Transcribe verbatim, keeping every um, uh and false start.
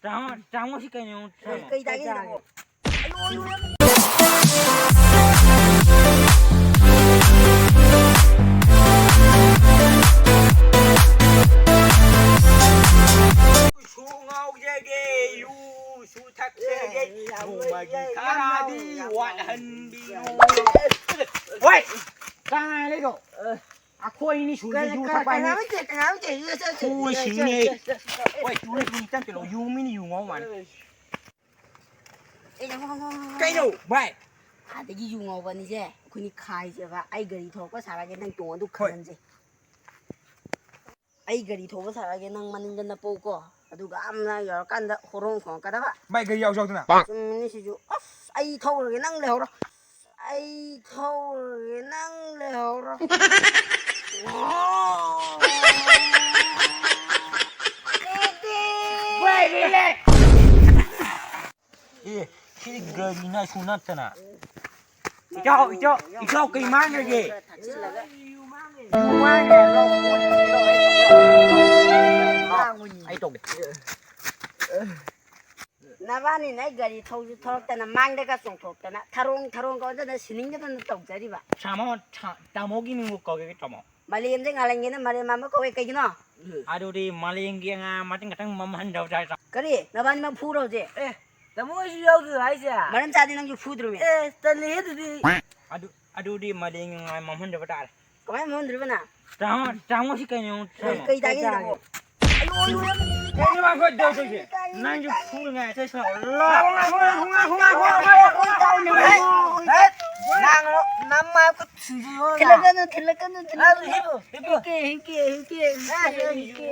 ꯇꯥꯃꯣ, ꯇꯥꯃꯣ ꯁꯤ ꯀꯩꯅꯣ? ꯇꯥꯃꯣ꯫ ꯀꯩ ꯇꯥꯒꯦ? ꯁꯨ ꯉꯥꯎꯖꯒꯦ, ꯌꯨꯁꯨ ꯊꯛꯆꯒꯦ, ꯅꯣꯡꯃꯒꯤ ꯈꯔꯗꯤ ꯋꯥꯠꯍꯟꯕꯤꯌꯨ꯫ ꯍꯣꯏ! ꯀꯅꯥ ꯂꯩꯗꯣ? ꯑꯩꯈꯣꯏ ꯑꯅꯤ ꯁꯨꯔꯦ ꯌꯨ ꯊꯛꯄ ꯍꯥꯏꯅꯤ꯫ ꯀꯅꯥ ꯂꯩꯇꯦ, ꯀꯅꯥ ꯂꯩꯇꯦ, ꯌꯨ ꯊꯛꯇꯦ꯫ ꯍꯣꯏ, ꯁꯤꯅꯦ꯫ ꯍꯣꯏ, ꯇꯨꯔꯤ ꯇꯨꯔꯤ ꯆꯪꯁꯤꯜꯂꯣ, ꯌꯨ ꯃꯤꯅ ꯌꯨ ꯉꯥꯎ ꯃꯥꯜꯂꯦ꯫ ꯑꯦ, ꯉꯥꯎ, ꯉꯥꯎ, ꯉꯥꯎ, ꯉꯥꯎ, ꯉꯥꯎ꯫ ꯀꯩꯅꯣ, ꯚꯥꯏ? ꯑꯗꯒꯤ ꯌꯨ ꯉꯥꯎꯕ ꯑꯅꯤꯁꯦ ꯑꯩꯈꯣꯏꯅꯤ ꯈꯥꯏꯁꯦꯕ꯫ ꯑꯩ ꯒꯥꯔꯤ ꯊꯧꯔꯛꯄ ꯁꯥꯔꯒꯦ, ꯅꯪ ꯇꯣꯡꯉ ꯑꯗꯨ ꯍꯣꯏ꯫ ꯈꯥꯏꯍꯟꯁꯦ꯫ ꯑꯩ ꯒꯥꯔꯤ ꯊꯧꯕ ꯁꯥꯔꯛꯑꯒꯦ, ꯅꯪ ꯃꯅꯤꯡꯗ ꯅꯞꯄꯧꯀꯣ꯫ ꯑꯗꯨꯒ ꯑꯥ ꯃꯅꯥꯛ ꯌꯧꯔꯀꯥꯟꯗ ꯍꯣꯔꯣꯟ ꯈꯣꯡꯉꯛꯀꯗꯕ꯫ ꯚꯥꯏ, ꯒꯥꯔꯤ ꯌꯥꯎꯁꯤ ꯌꯥꯎꯗꯅ꯫ ꯆꯨꯝꯃꯤꯅꯦ ꯁꯤꯁꯨ꯫ ꯑꯁ, ꯑꯩ ꯊꯧꯔꯒꯦ, ꯅꯪ ꯂꯩꯍꯧꯔꯣ꯫ ꯑꯩ ꯊꯧꯔꯒꯦ, ꯅꯪ ꯂꯩꯍꯧꯔꯣ꯫ ꯚꯥꯏ, ꯔꯤꯂꯦꯛꯁ꯫ ꯑꯦ, ꯁꯤꯗꯤ ꯒꯥꯔꯤ ꯅꯥꯏꯁꯨ ꯅꯠꯇꯅ꯫ ꯏꯇꯥꯎ, ꯏꯇꯥꯎ, ꯏꯇꯥꯎ, ꯀꯩ ꯃꯥꯡꯈ꯭ꯔꯒꯦ? ꯌꯨ ꯃꯥꯡꯈ꯭ꯔꯦ, ꯂꯧ꯫ ꯑꯩ ꯇꯧꯒꯦ꯫ ꯅꯕꯥꯅꯤꯅ ꯑꯩ ꯒꯥꯔꯤ ꯊꯧꯁꯨ ꯊꯧꯔꯛꯇꯅ, ꯃꯥꯡꯗꯒ ꯆꯣꯡꯊꯣꯛꯇꯅ, ꯊꯔꯣꯡ ꯊꯔꯣꯡꯒ ꯑꯣꯟꯗꯅ ꯁꯤꯅꯤꯡꯗꯗꯅ ꯇꯧꯖꯔꯤꯕ꯫ ꯇꯥꯃꯣ, ꯇꯥ-, ꯇꯥꯃꯣꯒꯤ ꯃꯤꯡꯕꯨ ꯀꯧꯒꯦ, ꯇꯥꯃꯣ꯫ ꯃꯥꯂꯦꯝꯁꯦ ꯉꯥꯜꯍꯟꯒꯦꯅ ꯃꯥꯂꯦꯝ ꯃꯥꯟꯕ ꯀꯧꯋꯦ꯫ ꯀꯩꯒꯤꯅꯣ? ꯑꯗꯨꯗꯤ ꯃꯥꯂꯦꯝꯒꯤ ꯑꯉꯥꯡ ꯃꯇꯤꯟ ꯈꯛꯇꯪ ꯃꯝꯍꯟꯗꯕ ꯇꯥꯔꯦ꯫ ꯀꯔꯤ? ꯅꯕꯥꯅꯤꯃꯛ ꯐꯨꯔꯣ ꯍꯧꯖꯤꯛ? ꯑꯦ, ꯇꯥꯃꯣ, ꯑꯩꯁꯨ ꯌꯥꯎꯗꯣꯏꯔꯣ ꯍꯥꯏꯁꯦ? ꯃꯔꯝ ꯆꯥꯗꯦ, ꯅꯪꯁꯨ ꯐꯨꯗ꯭ꯔꯣꯃꯤ꯫ ꯑꯦ, ꯇꯜꯂꯦꯍꯦ ꯑꯗꯨꯗꯤ꯫ ꯑꯗꯨ, ꯑꯗꯨꯗꯤ ꯃꯥꯂꯦꯝꯒꯤ ꯑꯉꯥꯡ ꯃꯝꯍꯟꯗꯕ ꯇꯥꯔꯦ꯫ ꯀꯃꯥꯏꯅ ꯃꯝꯍꯟꯗꯣꯔꯤꯕ ꯅꯪ? ꯇꯥꯃꯣ, ꯇꯥꯃꯣ ꯁꯤ ꯀꯩꯅꯣ? ꯀꯩ, ꯀꯩ ꯇꯥꯒꯦ ꯁꯤꯗꯕꯣ? ꯀꯩꯅꯣ ꯃꯥ ꯈꯣꯏ ꯇꯧꯗꯣꯏꯁꯦ? ꯅꯪꯁꯨ ꯐꯨꯅꯉꯥꯏ ꯑꯇꯩ ꯁꯥꯎ꯫ ꯂꯥꯛꯑꯣ, ꯂꯥꯛꯑꯣ, ꯂꯥꯛꯑꯣ, ꯂꯥꯛꯑꯣ, ꯂꯥꯛꯑꯣ, ꯂꯥꯛꯑꯣ, ꯂꯥꯛꯑꯣ꯫ ꯍꯦꯠ! ꯂꯥꯡꯒꯅꯨ, ꯅꯃꯥ ꯈꯨꯠ ꯁꯤꯡꯖꯨ ꯂꯣꯏꯔꯦ꯫ ꯊꯤꯜꯂꯛꯀꯅꯨ, ꯊꯤꯜꯂꯛꯀꯅꯨ, ꯊꯤꯜꯂꯛꯀꯅꯨ꯫ ꯍꯤꯞꯄꯨ, ꯍꯤꯞꯄꯨ꯫ ꯍꯤꯞꯀꯦ, ꯍꯤꯞꯀꯦ, ꯍꯤꯞꯀꯦ, ꯍꯤꯞꯀꯦ, ꯍꯤꯞꯀꯦ꯫